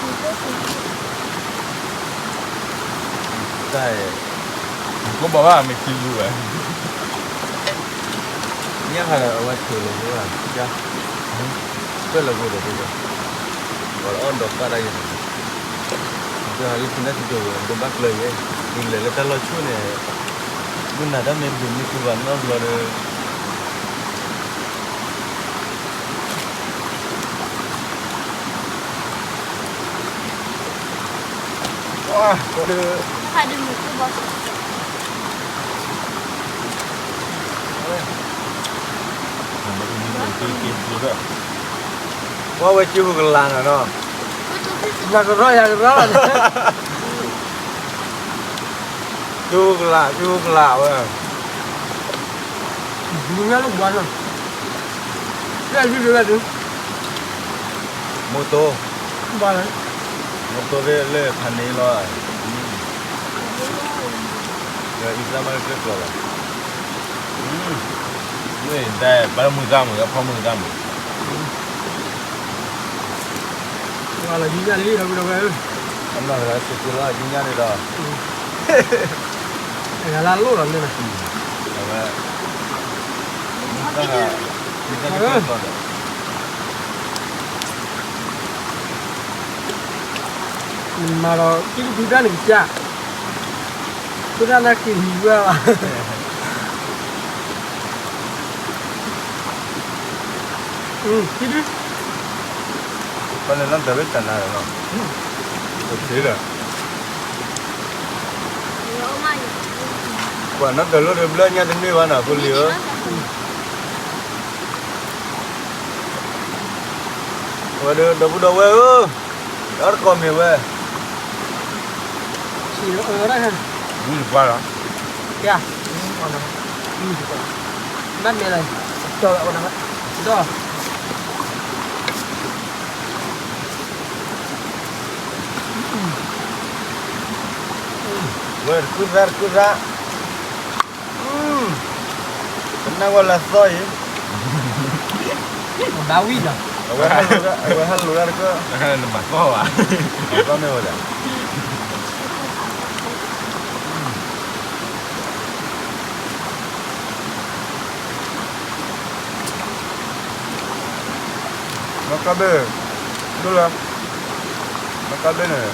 မ့ၢ်ကိၢ်ဘီဘၣ် မ့ၢ်ခံလူဝဲ, ညၣ်ဃးဒီးအဝဲဆိးလီၤဝဲ, ပၢၢ်လီၤကိၢ်ဒီး, ပှၤလၢအီၣ်ဒီးပၢ်တၢ်ယဲၢ်န့ၣ်, ဒီးလၢခံနၢ်တဒိးဝဲ ဒိးဘၣ်ကျၢၤယဲၢ်, ဒုးလဲၤလၢတၢ်လီၢ်ဆိၣ်န့ၣ်, မုၢ်နၤတၢ်မ့ၢ်ဘျုးမ့ၢ်သူဘၣ်နီတဘျီဒီး ဝဲဝဲကၠူဟူကလးနီၤနီၤ, နကရီယၤကရီလီၤ, ကၠူဟူကလး ကၠူဟူကလးဝဲ, ညါလၢဘှါနီၤ, လၢအယုၢ်ဒၣ်ဝဲဒၣ် မိၢ်တိ, ဘၣ်လၢ, မိၢ်တိလၢဖးန့ၣ်လီၤ, ဒီးအံၤသရၣ်မၤလၢကျဲကျီလီၤ, မ့ၢ်ဒၣ်ဘၣ်လၢမုၢ်သၣ်မုၢ် အဖီမုၢ်သၣ်မုၢ်, ဝဲလီၤယံၤညၣ်လံ ဒီပုၢ်ဒီဝဲၢ်ဧၢ, အနီၢ်ကလၢစ့ၢ်ကီးလီၤ ယံၤညၣ်န့ၣ်ဒီး, အဂၤလၢအလိၣ်လီၤန့ၣ်, အဝဲ, မုၢ်သၣ်, မုၢ်သၣ်လၢကျဲကျီဒီး နမၤဒီး ကံၣ်တဒုတၢ်န့ၣ်ကစၢ်, ဖိသၣ်နာ်က့ၤဟံးဝဲဘၣ်, ကံၣ်ဒု, ပှၤန့ၣ်နီၢ်တၢၤလၢတၢ်နါဒီးနီၤ, အိၣ်သ့ဒီး, ပှၤနီၢ်တၢၤလၢတဘျီညါတန့ၢ်ဘၣ်နီၤ ဖိလံၤဧၢ ဝဲဒီး ဒီပုၢ်ဒီဝဲၢ်ဧၢ, ဒီတကီၢ်မ့ၢ်ဝဲ, ဝံၢ်တပှၢ်လီၤ, မ့ၢ်လၢ, ဒီး, ဝဲတကုသါတကုသါ, ပနၢ်ဝဲလၢသီအံၤ, ဘၣ်ဝံၤဒီး, အဝဲဟးလိာ်တၢ်တကၢၢ်, နမၤသီဘၣ်, မၤသီမ့ၢ်ဝဲဒၣ် မ့ၢ်ကဘ့ၣ်, ဒိၣ်လၢ, မ့ၢ်ကဘ့ၣ်န့ၣ်,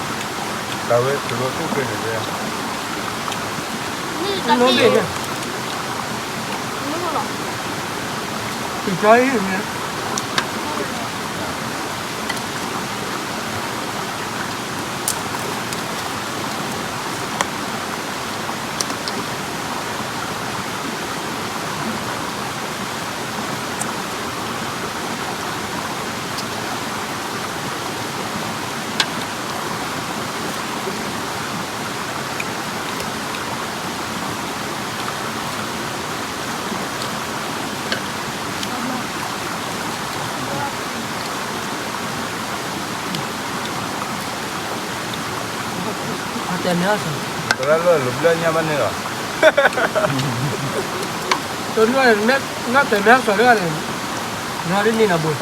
တၢ်ဝဲတလိၣ်တူၢ်က့ၤန့ၣ်, တကၢၢ်အံၤန့ၣ် တဲမ့ၢ်အီၤ, တရၢ်လၢလူၤဘျၢညါဘၣ်န့ၣ်လီၤ, တနွံန့ၣ်, နီၢ်တဲမ့ၢ်အီၤလၢဂၤန့ၣ်, နၤဒ်န့ၣ်နဘိ အီၣ်လၢ, ဒ်ည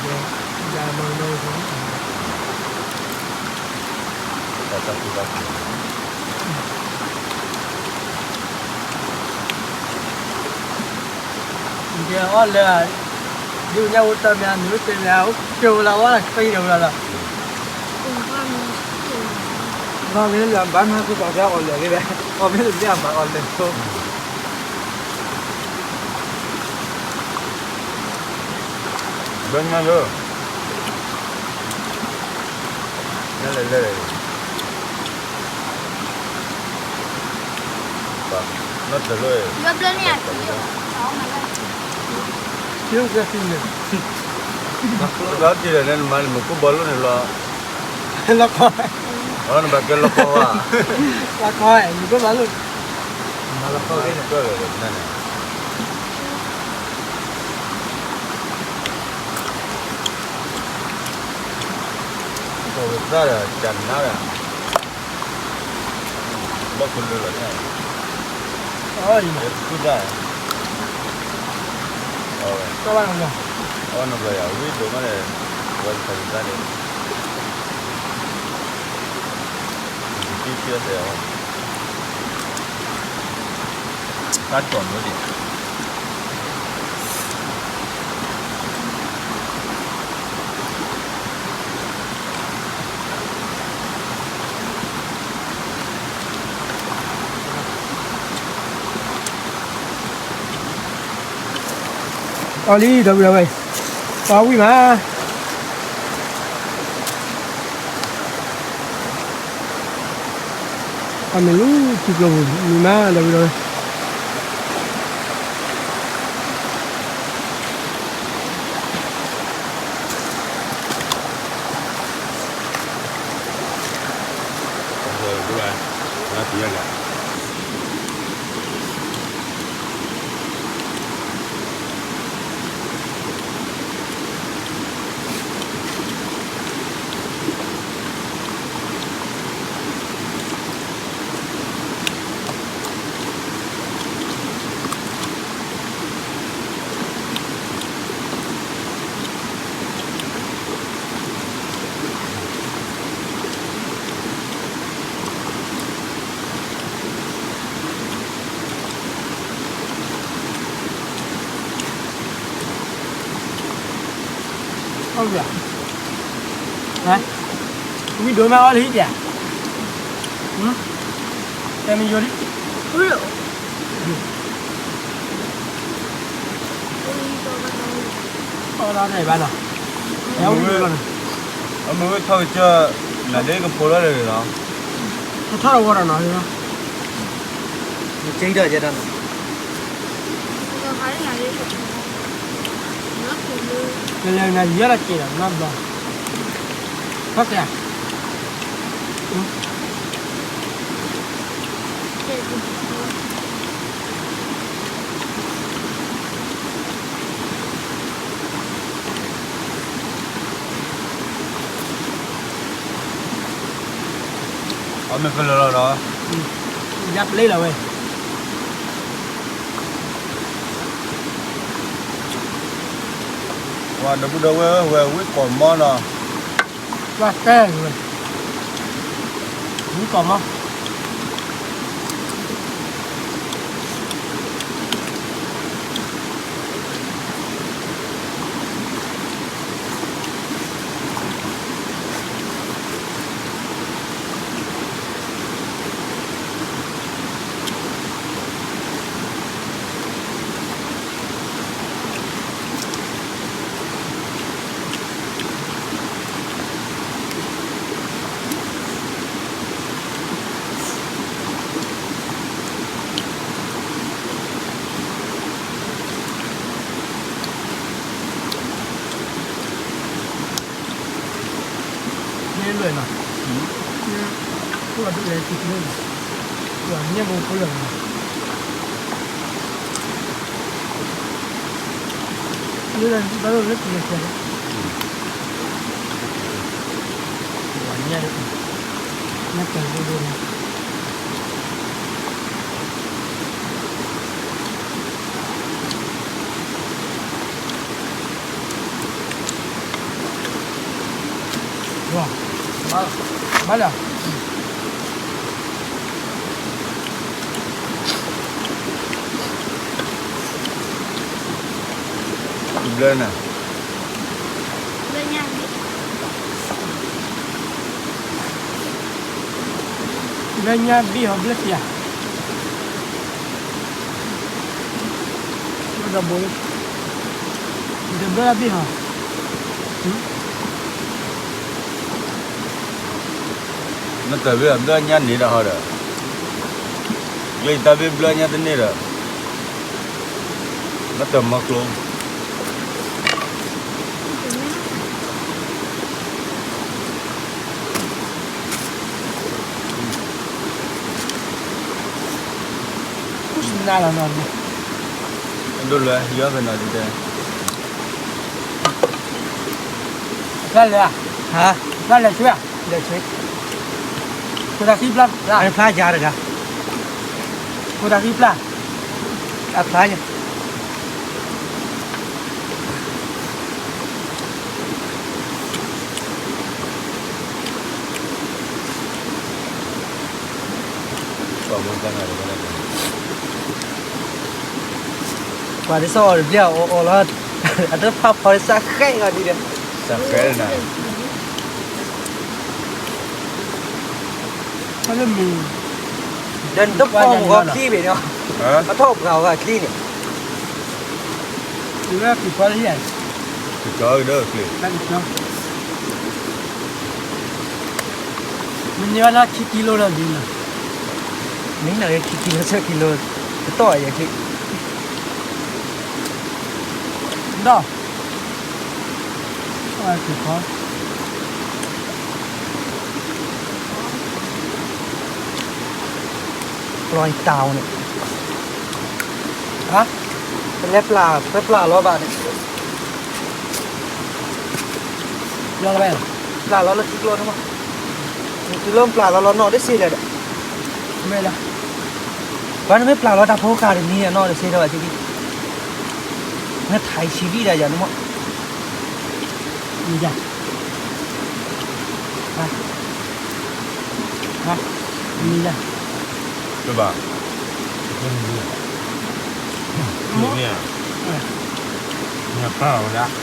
ၣ်အိၣ်တၢ်မ့ၢ် နုၤတဲမ့ၢ် အိၣ်ကၢဝဲလၢဝဲလၢ ကသံၣ်ဒီးဝဲလၢလီၤ, ဘၣ်မ့ၢ်လၢဘၣ်မၤကူၣ်သးဖဲအီၣ်လဲၣ်လံ, အီၣ်မ့ၢ်လၢဘၣ်အီၣ်လဲၣ်ဆိ, ဘၣ်ညါလၢ, လဲၣ်လဲၣ်, နီၢ်တၢၤလၢ, ဘၣ်က့ၤလဲၣ်န့ၣ် နမၤနမ့ၢ်ကိၢ်ဘီလိၣ်န့ၣ်လီၤ, လီၤခီ, အနဘၣ်ကဲလီၤခီဧါ, လီၤခီ, မ့ၢ်ကိၢ်ဘီလိၣ်, မၤလီၤခီက့ၤန့ၣ် ကၢ်နါဒီး, ဘၣ်ခိၣ်လၢလီၤန့ၣ်, အီၣ်, အီၣ်နဘျီယၤ ဝံၣ်ဒိၣ်မးန့ၣ်, ဝဲတသးန့ၣ်, ယတံၢ်ဖျဲၣ်သဲးအီၤ, တၢ်ကီၤမ့ၢ်ဒံး အီလံ ဒီပုၢ်ဒီဝဲၢ်, ပှၤဝံၣ်မး, ပှၤမ့ၢ်လူၤထံကျိပူၤမံၤမး ဒီပုၢ်ဒီဝဲၢ်. ဝံၣ်ဒိၣ်မးအီလံဟံၣ်တၢ်, တဲမယိလံ, အီလီၤန့ၣ်ဘၣ်နီၤ, အမ့ၢ်ဝဲထီၣ်ကစၢၢ်, နဒ့ကဖိလီၤန့ၣ်လီၤ, ကထီၣ်တဝီဒီးနီၤ, ကထီၣ်တဝီဒီးနီၤ, ကလဲၤနၤယဲၢ်လီၤက့ၤဒီးနီတဘျီ, ဖီၣ်စဲး အမ့ၢ်ကလၢာ်လီၤဒီး, ယါပျ့လီၤဝဲ, ပှၤဒီပုၢ်ဒီဝဲၢ်ဧၢ ဝဲဝံၣ်ကိးမီနီၤ, ပှၤတဲဝဲ, ဝံၣ်ကိးမီ မ့ၢ်လွဲၢ်နီၤ, ပှၤဒုးလဲၤတံၤသကိး, ပှၤညၣ်ဘိဖိလၢာ်နီၤ, လၢတၢ်လၢတံၤလဲၤဆဲး, ပှၤညၣ်ဒုး, ညၣ်တၢ်ဘိဒိၣ်န့ၣ် ဘၣ်လၢ, ဘျၢနၤ, ဘျၢညါဘ့ၣ်ဟီဘျၢတံၢ်ဧါ, ဒီးဘိ, ဒီးဘျၢဘ့ၣ်ဟီ, ဟ, နတၢ်ဘ့ၣ်အဘျၢညါန့ၣ်ဒီးဟီဒီး, ယတၢ်ဘ့ၣ်ဘျၢညါတန့ၢ်ဒီး, နတၢ်မၤကျိၤ, ဒိၣ်လၢယီၤကနီၤဒ်တဲ, ဘၣ်လဲၣ်, ဘၣ်လဲၣ်ဆ့, လဲၤဆ့, ခိၣ်တၢ်ဃံဖျါ, ဖျါယၤတဂၤ, ခိၣ်တၢ်ဃံဖျါ, အဖျါယၤ ပှၤဒ်သိးအီၤတဘျီအီၤအီၤလီၤ, အတဖးဖီစၢ်ဃဲးဂီၤဒ်ဒီး, စၢ်ဃဲးနၤ, ဒီးနတဖီမုၢ်ဂီၤချံဘ့ၣ်နီၤ, အထီၣ်ပှၤအီၤဂၤချံန့ၣ်, ကကီဒီးချံ မ့ၢ်န့ၢ်ဝဲလၢခံကံလိလီၤဒ်နီၤ, မ့ၢ်န့ၢ်ဝဲခံကံလိ ဆၢကံလိ, ကတီၢ်ယဲၢ်ချံ, ဒီး, ပျီတၢ်အီၤန့ၣ်, ပလဲၤပျၢ် ပပျၢ်လီၤဘၣ်န့ၣ်, ပျၢ်လီၤလၢထံကျိန့ၣ်မး, တုၤလၢပျၢ်လီၤလီၤနီၢ်တစ့ၢ်လဲၣ်ဒီး, ပှၤနမ့ၢ်ပျၢ်လီၤတၢ်ဖိဃာ်တနံၤအနီၢ်တစ့ၢ်ဒီးဘၣ်က့ၤ, နထံၣ်ဆံးဘံၣ်ဒၣ်ယၤန့ၣ်မး မ့ၢ်ဘၣ်, မ့ၢ်, မ့ၢ်ပၢ်ဝဲဒၣ်,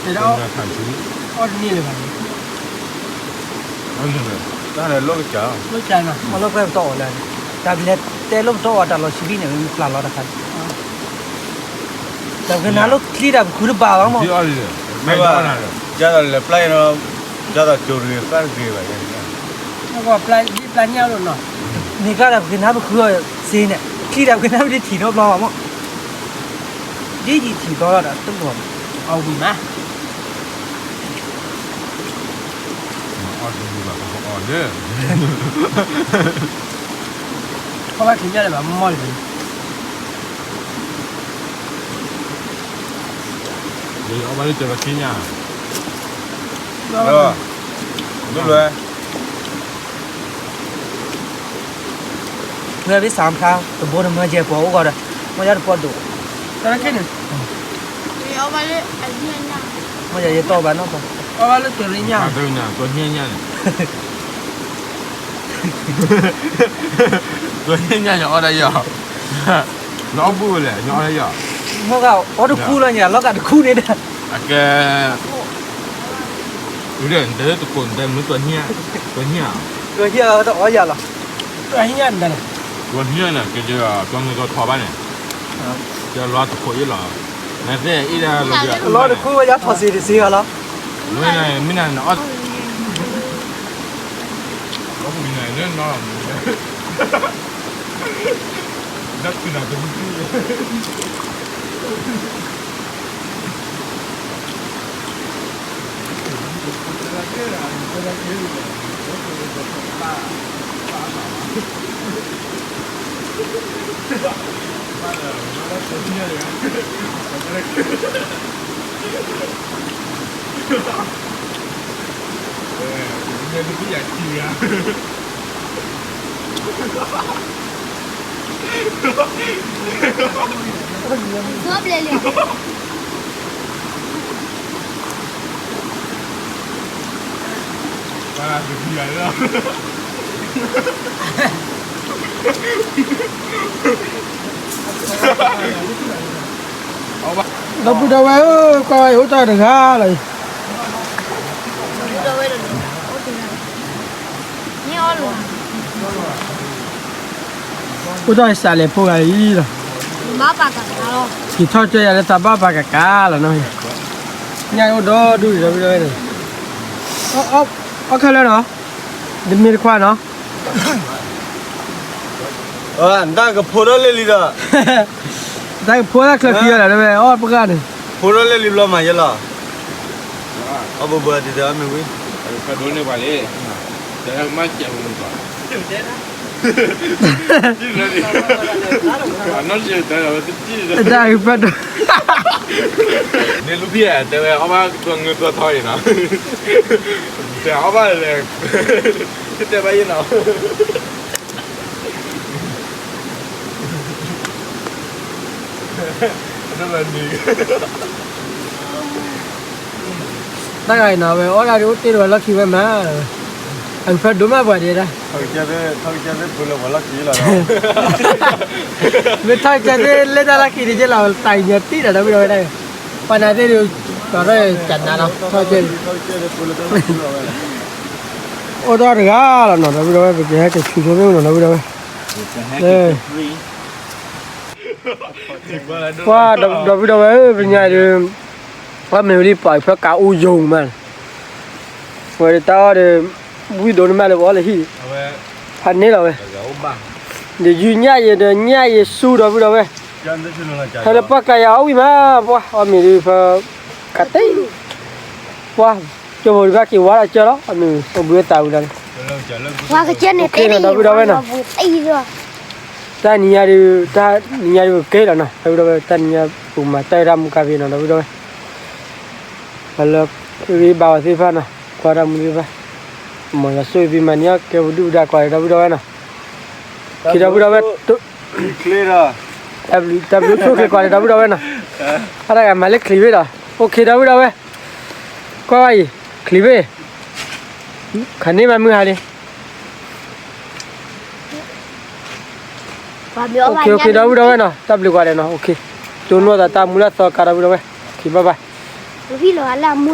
တၢ်ထံၣ်ဆံး, အီၣ်တန့ၢ်လၢၤဘၣ်, တၢ်လၢလီၢ်ကစၢ်, လီၢ်ကစၢ်နီၤ, အလီၢ်ပှဲၤပတီၢ်အီၤလဲၣ်, တၢ်ပလဲၤတဲလိၣ်ပတီၢ်အီၤတၢ်လီၤဆံးဘံၣ်န့ၣ် မ့ၢ်ပျၢ်လီၤတခါန့ၣ် တၢ်ပကနၣ်လိၣ်ချံတၢ်ပဃုတဘၣ်လီၤမး, မ့ၢ်ဘၣ်, ယၤဒီးလဲၤပျၢ်အံၤနီၤ, ယၤဒီးကၠိတဂ့ၤသၣ်တဂ့ၤဘၣ်, ပျၢ်ညၣ်လိာ်နီၤ, န့ၣ်ကျါဒီးပကနၣ်ပဃုအီၤစ့န့ၣ်, ချံတၢ်ပကနၣ်ပတထံၣ်နီတဘျီဘၣ်မး, ဒ်ယထံၣ်ဘျီလီၤဒီးတလိၣ်, အဝံၤမး အီၣ်တဂ့ၤဘၣ် ပကအီၣ်လၢ, အီၣ်ဘၣ်ချံညၣ်လၢၤဘၣ် မီၢ်လၢၤဘၣ်, ယအီၣ်ဘၣ်လၢတၢ်ဘၣ်ချံညၣ်, ဒိၣ်လွဲ, မ့ၢ်ဘၣ်စၢ်ဖျါ တဘိတမၢကဲပှၤအိၣ်ဂီၢ်ဒီး, မ့ၢ်ယါတပီၢ်ဒိၣ်, တၢ်ခဲန့ၣ်, မ့ၢ်ယါယတီၢ်ဘၣ်နီၢ်ပှၤ, အီၣ်ဘၣ်လၢတရံညၣ်, တညၣ်ညၣ်န့ၣ်, တညၣ်ညၣ်ယအီၣ်ဒၣ်ယီၤ, နအီၣ်ဘူၣ်ဝဲလဲၣ် နအီၣ်ဒၣ်ယီၤ, မ့ၢ်ဂ့ၤ အီၣ်တခူလီၤန့ၣ် အလီၤဂာ်တခူန့ၣ်ဒီး, အကဲ ဝံၤဒီး နတဲတကိး နတဲမ့ၢ် တဟံၣ်ဧါ, တဟံၣ်ဧါ တအီၣ်ယၤလီၤ, တဟံၣ်ဧါန့ၣ်, တဟံၣ်ဧါန့ၣ် ကဲ ကဲ တီနုာ်တီထီဘၣ်န့ၣ်, ကဲလီၤတခိးအံၤလီၤ, နသ့ၣ်အံၤဒၣ်လီၤ, လီၤတခူဝဲယါထီၣ်စ့တစ့ဧါလီၤ, မ့ၢ်နၤ မ့ၢ်နၤ နအီၣ် အီၣ်ပူၤနၤ လၢနီၢ်လီၤမူၤ နတုၤနၤတမုၢ် ဒီပုၢ်ဒီဝဲၢ်ဧၢ, ကွၢ်ဝဲအိၣ်တၢ်တဂၤလီၤအံၤ, အိၣ်တၢ်စးလဲၤဖိဂၤအံၤလီၤ, က့ၤထီၣ်ကၢယၤလၢသးဘၣ်ပာ်ကကးလီၤနီၤ, ညၣ်အိၣ်ဒီဒူၣ်ဒီပုၢ်ဒီဝဲၢ်, အီၣ်ခဲလၢာ်နီၤ, တမ့ၢ်တခွါနီၤ, တၢ်ကဖိထီၣ်လဲၣ်လံဒီး, တၢ်ကဖိတၢ်ချၢခံလီၤဒီးဝဲ အီၣ်ပှၢ်န့ၣ်, ဖိထီၣ်လဲၣ်လံဘျီမးယဲလီၤ, အီၣ်ဘိဘိဒ်ဒီးအီၣ်မ့ၢ်ဝံၤ, ဖဲဒိၣ်န့ၢ်ပှၤလံ, တမ့ၢ်ကဲးပူၤမး, တၢ်ကဖဲဒိၣ်, န့ၣ်လူဖံတဲဝဲအီၣ်ဘၣ်ကတိၤငုာ်တိၤထီအံၤနီၤ, တဲအီၣ်ဘၣ်လဲၣ်, တဲဘၣ်ယဲနီၤ တၢ်ဂၤအံၤနီၤ ဝဲအီၣ်ဒၣ်ဒ်အိၣ်တ့ၢ်တဝဲလီၢ်ခံဝဲမး, အကဖဲဒိၣ်မးပှၤဒဲဒၣ်, မ့ၢ်ထီၣ်ကဲသ့ၣ်လၢတၢ်လီၢ်ခံန့ၣ်ကဲလီၤ တၢ်အံၤညါတံၢ်ဒီး ဒီပုၢ်ဒီဝဲၢ်, ပှၤနာ်သ့ၣ်ဒုး, ကနၤနီၤ ထီၣ်ကဲ, အိၣ်ဒီးတဂၤလီၤနီၤ ဒီပုၢ်ဒီဝဲၢ် ပကဟဲက့ၤဆူၣ်ဆိမ့ၢ်နီၤ ဒီပုၢ်ဒီဝဲၢ်, ပှၤဒီပုၢ်ဒီဝဲၢ်ဧၢ ပညါဒုး, အီၣ်မ့ၤဝံၤလံပှၤဖၢကးအူယိာ်မး, ဝဲဒၣ်တၢ်အီၣ်ဒီး, ဝံၣ်ဒိၣ်န့ၣ်မးလၢပအီၣ်လၢဟံၣ်, ဖးန့ၢ်လီၤဝဲ, ဒီးယုၢ်ညၣ်ယဲဒီးညၣ်ယဲဆူဒီပုၢ်ဒီဝဲၢ်, ဟဲလၢပှၢ်ကျါယၤအီၣ်ဝံၣ်မး, ပှၤအီၣ်မ့ၤဒုးဖၢ, ကးတံၢ်, ပှၤ, ကၠိဖိဒုးဘၣ်က့ၤဝါဒီးကၢလီၤ အမ့ၢ်အဘူးအသးဝံၤလီၤန့ၣ်, ဒီပုၢ်ဒီဝဲၢ်နီၤ, တၢ်နံၤညါဒုး, တၢ်နံၤညါဒုးကဲလီၤနီၤ ဒီပုၢ်ဒီဝဲၢ် တၢ်နံၤညါပူၤမၤတၢ်ရၢ်မူကါဖဲနီၤ ဒီပုၢ်ဒီဝဲၢ်, ပှၤလၢ, ဂ့ၤဘၣ်အီၤသ့ၣ်တဖၣ်နီၤ ကွၢ်တၢ်မူသ့ၣ်တဖၣ်, မ်ယွၤဆိၣ်ဂ့ၤသုမၤန့ၢ်အီၣ်ကဲပဒုၣ်ပဒါကွၢ်ဒီး ဒီပုၢ်ဒီဝဲၢ်နီၤ, ခံဒီပုၢ်ဒီဝဲၢ်, တၢ်ဘျုးဆိၣ်ဂ့ၤကွၢ်ဒီး ဒီပုၢ်ဒီဝဲၢ်နီၤ, အတၢ်ဂၤမၤလၢချံးဘ့ၣ်ဒီး အိၣ်ခ့ ဒီပုၢ်ဒီဝဲၢ်, ကွၢ်ဘၣ်အံၤ, ချံးဘ့ၣ်, ခါန့ၢ်မးမုၢ်ဟါလံ အိၣ်ခ့ အိၣ်ခ့ ဒီပုၢ်ဒီဝဲၢ်နီၤ တၢ်ဘျုးကွၢ်ဒီးနီၤ အိၣ်ခ့, ကၠိနီၢ်သးတၢ်မူလၢသီကါ ဒီပုၢ်ဒီဝဲၢ်, အိၣ်ခ့ဘၣ်ဘၣ်, လၢမူ